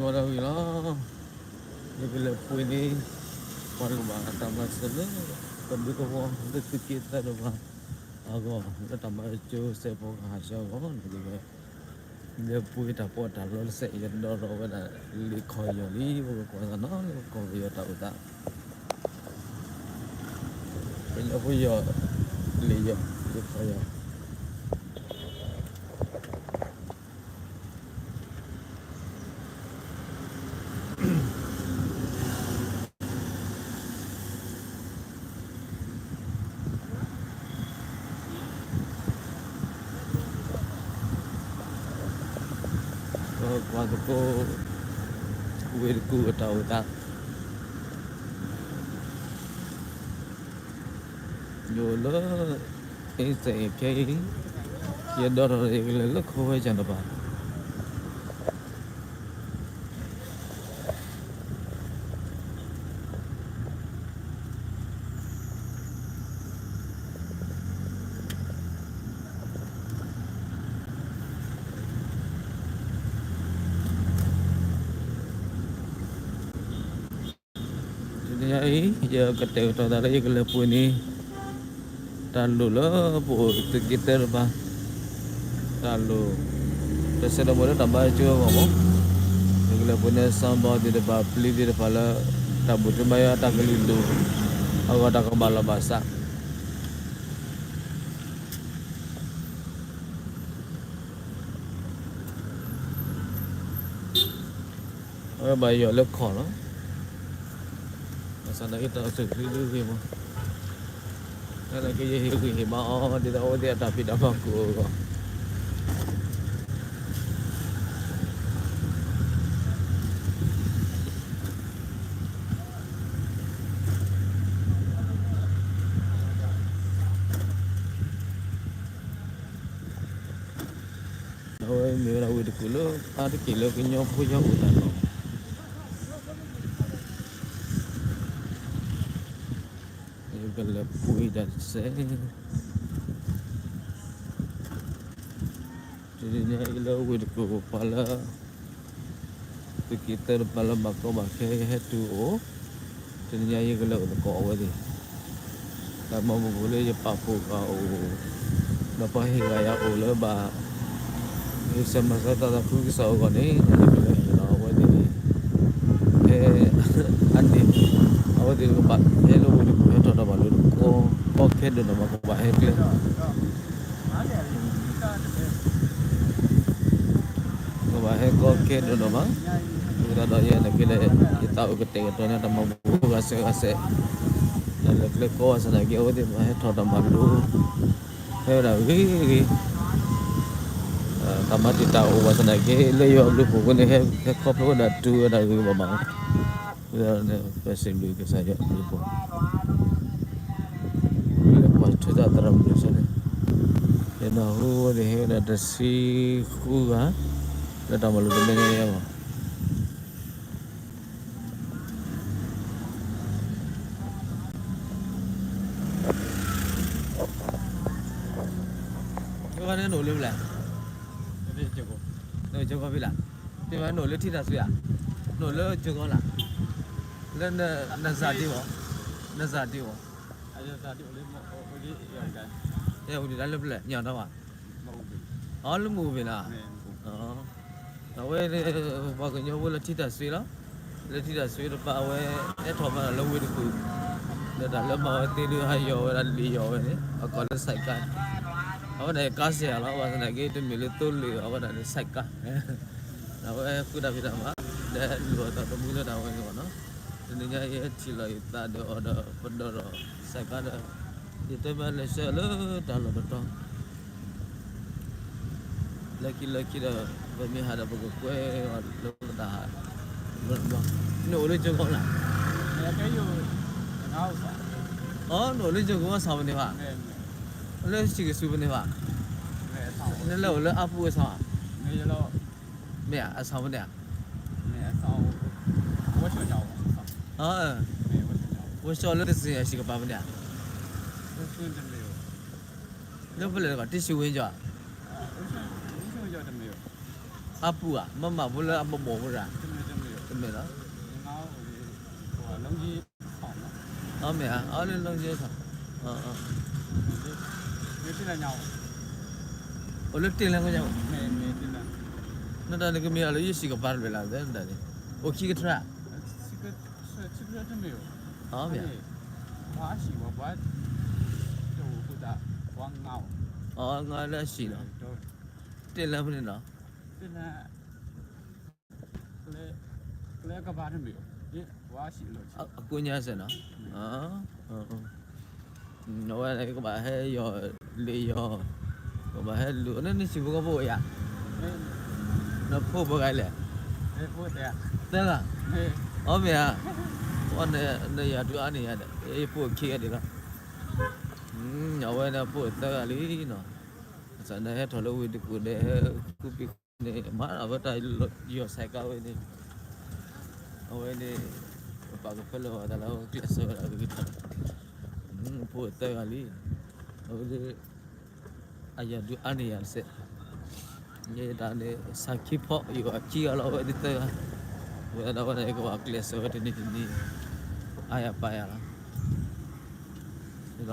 ဒီးဝံၤလီၤ, ယကလဲၤပှ့ၤန့ၢ် ပှၤလၢဘၣ်တၢ်မၤစၢၤလၢ ကဒုကဝီၤလၢသုးက့သၢတဖၣ်အဂီၢ် လၢတၢ်မၤစၢၤစဲးဖိကဟးဆှဲအဂီၢ်န့ၣ် ယကလဲၤပှ့ၤတၢ်ပီးတၢ်လီတစဲး ယဒိးထီၣ်ဝဲဒၣ်လံာ်ခီၣ်ယီၢ်လံ ပကကွၢ်သးနီၤလၢကီၢ်ပယီၤတၢ်အိၣ်သး ကညီဖိယီၢ် လံာ်ယီၢ် လံာ်ခီၣ်ယီၢ် ကွၢ်သကိး ဝ့ၢ်တကူၣ်အတၢ်အိၣ်သး ယအိၣ်လၢ အ့စဲးအ့ဖဲအံၤ ယဒိးထီၣ်ယကလဲၤလၢခိဝဲကၢ်တပၤ တနံၤညါအံၤ ယကတဲာ်ကတီၤသးလၢယကလဲၤပှ့ၤန့ၢ် တၢ်လိၣ်လၢပအိၣ်သုးက့သၢတပၤ တၢ်လိၣ် တဆဲးဒီးမ့ၢ်လၢတၢ်ဘါယွၤကၠိအဂီၢ်မး ယကလဲၤပှ့ၤန့ၢ် စီဘီသ့ၣ်တဖၣ် ပျံၤသ့ၣ်တဖၣ်လၢ တၢ်ဘူၣ်ထီၣ်ဘါယွၤတၢ်ကလုၢ်ဒိၣ် အဂီၢ်တၢ်ကဘၣ်လီၢ်ဘၣ်စး အဝဲဘၣ်ယီၢ်လၢခီၣ်လီၤ. ဘၣ်ဆၣ်သနာ်က့တၢ်အိၣ်ဆူၣ်ချ့ဒုဂ့ၤမး, သနာ်က့ယဟ့ၣ်ဂံၢ်ဟ့ၣ်ဘါအီၤ ဒ်သိးအဝဲသ့ၣ်အတၢ်ဖံးတၢ်မၤကအိၣ်အဂီၢ် အဝဲမ့ၢ်ဝဲဒၣ်ဝ့ၢ်တကူၣ်လၢအါတက့ၢ်လၢကညီဖိယီၢ်အိၣ်တၢ်လီၢ်, ယကလဲၤပှ့ၤတၢ်တစဲး, တနံၤညါအံၤလၢဝ့ၢ်တကူၣ်ပှၤလၢ သုးက့သၢတပၤလၢဘၣ်ကီဘၣ်ခဲဟဲတုၤအိၣ်, တနံၤညါယကလဲၤအိၣ်သကိးအဝဲသ့ၣ်, တၢ်မၤပူၤပူၤလၢယပာ်ဖှိၣ်ဂၤအိၣ်, ဒီးပှၤဟ့ၣ်ဂၤယၤအိၣ်လၢဘၣ် ယဆဲးမၤစၢၤတၢ်သးခုကစီၣ်အဂီၢ်န့ၣ် ယကလဲၤဟ့ၣ်လီၤအဝဲသ့ၣ်န့ၣ်, ဖဲအန့ၣ် အဝဲသ့ၣ်ကဘၣ်ဟဲလၢဝ့ၢ်တကူၣ်ဟဲထီၣ်တၢ်မၤလိတကီ, ကီခဲဒိၣ်နီၢ်မး ကဘၣ်ဟဲကျဲ ကဘၣ်ဟဲကီခဲဒိၣ်နီၢ်မး, အဃိသတးဒီးယဲန့ၣ်က့လၢ ယသးအိၣ်ကတဲာ်ကတီၤန့ၢ်တၢ်မၤဘူၣ်ဂၤစဲးဂၤစဲး, တၢ်လဲၤကျဲကိးဘၣ်ဆၣ်သနာ်က့ အဝဲသ့ၣ်မၤဟဲထီၣ်တၢ်မၤလိ ဟဲဝဲဒၣ်ဂ့ၤဂ့ၤ, တၢ်မၤတံာ်တာ်အိၣ်ဘၣ်ဆၣ်သနာ်က့ လၢယွၤအဘျုးအဖှိၣ်အဃိန့ၣ် ဟဲခီဖျိဝဲဒၣ်တုၤဝဲဒၣ်ဂ့ၤဂ့ၤဘၣ်ဘၣ်, အဃိသတးန့ၣ် ပစံးဘျုးကစၢ်ယွၤအဘျုးအဖှိၣ် လဲၤကွၢ်ထွဲတၢ်သရၣ်မုၣ်စ့ၢ်န့ၣ်, ယနၢ်ဟူဝဲသ့ၣ်ဟဲဝဲဒၣ်တဆံဃုဂၤ, လၢတၢ်မၤလိတဘ့ၣ်ညါအံၤအဂီၢ်, ယဂီၢ်န့ၣ်နအိၣ်လၢဖဲလဲၣ်, နအိၣ်ကၠိကီၢ်ဖဲလဲၣ်, တဲဝဲနအိၣ်လၢထံတၢ်စွ့ဧါ, နအိၣ်လၢကၠိကီၢ်လၢ်, လၢနစၢ်ဒ့အီၤ, နစၢ်ဒ့အီၤ အဲဝံၤဒၣ်လၢဖဲလဲၣ် ညၣ်ထီၣ်ဘၣ်, အီလၢမုၢ်အိၣ်ဘ့ၣ်လီၤ, အဝဲ ပှၤကညီဖိလၢထံတၢ်စွ့လီၤ, လၢထံတၢ်စွ့တပၤအဝဲ အဲၣ်ထီၣ်မၤတၢ်လၢဝ့ၢ်တကူၣ်, လၢတၢ်လၢမၤဝဲသ့ဒုးဟးယီၤဝဲဒၣ်လံာ်ယီၤဝဲန့ၣ် အကိးလၢ ဆိုင်ကယ်, အဝဲဒၣ်ကါစဲးလီၤ ဘၣ်ဆၣ်သနာ်က့တမ့ၢ်လၢသိလ့ၣ်အဝဲဒၣ်န့ၣ် ဆိုင်ကယ် အဝဲဃုတၢ်ဖံးတၢ်မၤ ဒီးလူၤအသးသမူလၢတၢ်ဝဲန့ၣ်လီၤနီၤ, တနံၤညါအံၤထံၣ်လီၤယသးဒီးအီၤဒီး ပဒိးဒီး ဆိုင်ကယ် ဒီး ယတဲမ့ၢ်လဲၤဆှၢလၢတၢ်လီၢ်တတီၤ လၢခံလၢခံဒီး ပမ့ၢ်ဟးဒီးပကကွဲအီၤလၢပတၢ်, နအိၣ်လၢကၠိကီၢ်လၢ်, အီ နအိၣ်လၢကၠိကီၢ်ဆၣ်ဖဲန့ၣ်ဘၣ်, လၢစံးကစူၤဖဲန့ၣ်ဘၣ်, နလဲၤအိၣ်လၢအပူၤအဆၣ်, မ့ၢ်အဆၣ်ဖဲန့ၣ်ဧါ, ဝဲၡီလၢတစ့ၣ်အစံးကပၤဖဲန့ၣ်ဧါ, လၢဖဲလဲၣ်တကီၢ် တံၢ်စူဝ့ကီၢ် အပူၤဧါ, မ့ၢ်မၤဖိလၢအဘီဘီဖိတဂၤ, မ့ၢ်လီၤ, အမ့ၢ်ဧါ, အီၤလၢ လီယဲထီၣ်, အိၣ်လၢတ့ၢ်လၢကညီ, နတၢ်နကမ့ၢ်အီၤလၢယစံးကပၤတဘျီလၢ်, အိၣ်ခံကထါ, အမ့ၢ်ဧါ, အီၤငါလၢအစံးလီၤ, တ့ၢ်လၢဖဲန့ၣ်လီၤ, အကိးညါစဲးနီၤ, အဝဲကဘၣ်ဟဲယီၤလ့ယီၤ, ကဘၣ်ဟဲလူၤ, နနစံးဖိကီၢ်ဖိယၤ, နဖိပှဲၤဂၤလဲၣ်, သၢဂၤ, အီၤမ့ၢ်ဧါ, နယၤဒုးအါန့ၢ်ယၤဒီး ယဖိခံဂၤဒံးလီၤ, အဝဲန့ၣ်ဖိသၢဂၤလံနီၤ, နဟဲထီၣ်လၢဝ့ၢ်တကူၣ်ဒီး ဟဲဃုပံၤဃုန့ၣ် မၤအဝဲတၢ်ယီၤဆဲးကါဝဲန့ၣ်, အဝဲန့ၣ် ပပာ်ကဖၢလၢအသးလၢကျဲးစၢးဝဲဒၣ်, ဖိသၢဂၤလံ, အဝဲ အယၤဒုးအါန့ၢ်ယၤတစဲး, ယတၢ်န့ၣ် ဆၣ်ခံဖီ ယဂီၢ်ခံဂၤလီၤ အဝဲသၢဂၤ, အဝဲဒၣ်ဝဲန့ၣ် ကဘၣ်ကျဲးစၢးဝဲတနံၤတနံၤ, အါယၤပာ်ယၤလီၤ, ဒီး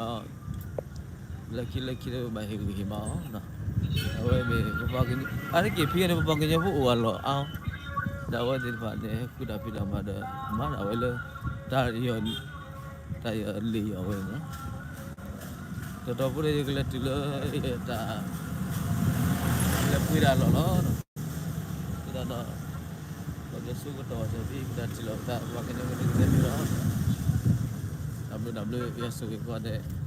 လၢခံလၢခံလၢပဘၣ်ဟ့ၣ်ဂံၢ်ဟ့ၣ်ဘါအီၤ, အဝဲမ့ၢ် အါတက့ၢ်ဖဲန့ၣ် ပပှၤကညီဖိအိၣ်အလီၢ်အါ, ဒီးအဝဲသ့ၣ်တဖၣ်န့ၣ် ဃုတၢ်ဖံးတၢ်မၤဒီး မၤဒၣ်ဝဲလၢ တၢ်ယီၤ တၢ်ယီၤလ့ၣ်ယီၤဝဲန့ၣ်လီၤ, တတီၤဖိဒီး ယကလဲၤတုၤလၢ တၢ် လဲၤပှ့ၤတၢ်လီၢ်လီၤ, ဒီး ပကဆိကတီၢ်ဝဲဒၣ် ပတၢ်ထံၣ်လိာ်ပသး ပှၤကညီကဒုးကဒဲဖဲလီၤ, တၢ်ဘျုးတၢ်ဘျုး ယွၤဆိၣ်ဂ့ၤကိးဂၤဒဲး